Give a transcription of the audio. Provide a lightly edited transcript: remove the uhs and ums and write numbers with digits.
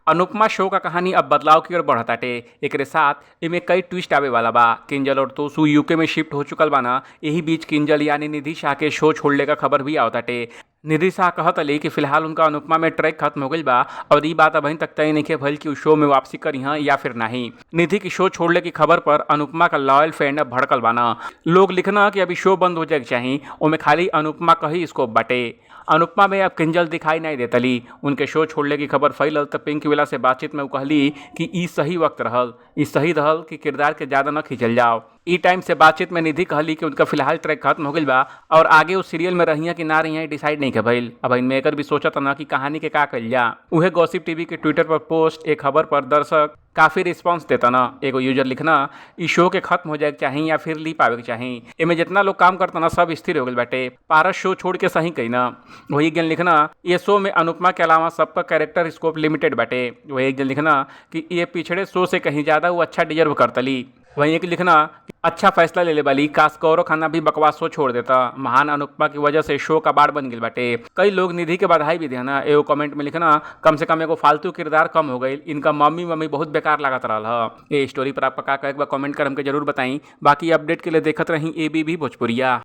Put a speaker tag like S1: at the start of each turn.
S1: अनुपमा शो का कहानी अब बदलाव की ओर बढ़ताटे। एकरे साथ एमे कई ट्विस्ट आवे वाला बा। किंजल और तोसु यूके में शिफ्ट हो चुकल बाना। यही बीच किंजल यानी निधि शाह के शो छोड़ले का खबर भी आवताटे। निधि शाह कहतली कि फिलहाल उनका अनुपमा में ट्रैक खत्म हो गईल बा और ई बात अबही तक तय नइखे भइल कि उ शो में वापसी करी या फिर नाही। निधि की शो छोड़ले की खबर पर अनुपमा का लॉयल फैन अब भड़कल बाना। लोग लिखना कि अभी शो बंद हो जाए के चाही, ओमे खाली अनुपमा का ही स्कोप बाटे। अनुपमा में अब किंजल दिखाई नहीं देतली। उनके शो छोड़ले की खबर फैलल त पिंक विला से बातचीत में उ कहली कि ई सही वक्त रहल, ई सही रहल कि किरदार के ज्यादा न खींचल जाओ। ई टाइम से बातचीत में निधि कहली कि उनका फिलहाल ट्रैक खत्म हो गईल बा और आगे उस सीरियल में रहिया कि ना रहिया डिसाइड नहीं के भइल। अब मेकर भी सोचत ना कि कहानी के का कइल जा। उहे गॉसिप टीवी के ट्विटर पर पोस्ट एक खबर पर दर्शक काफी रिस्पांस देता ना। एगो यूजर लिखना ई शो के खत्म हो जाए के चाही या फिर लीप आवे के चाही। एमे जितना लोग काम करता ना सब स्थिर हो गइल बाटे। पारस शो छोड़ के सही कही ना। वही एक जन लिखना ये शो में अनुपमा के अलावा सबका कैरेक्टर स्कोप लिमिटेड बाटे। वही एक जन लिखना कि ये पिछड़े शो से कहीं ज्यादा वो अच्छा डिजर्व करतली। वहीं एक लिखना अच्छा फैसला ले ले वाली, काश गौरव खन्ना भी बकवास शो छोड़ देता। महान अनुपमा की वजह से शो का बाढ़ बन गई बाटे। कई लोग निधि के बधाई भी देना। एगो कमेंट में लिखना कम से कम एगो फालतू किरदार कम हो गई, इनका मम्मी मम्मी बहुत बेकार लागत रहा। ये स्टोरी पर आपका का एक बार कमेंट कर हमके जरूर बताई। बाकी अपडेट के लिए देखत रही एबीबी भोजपुरिया।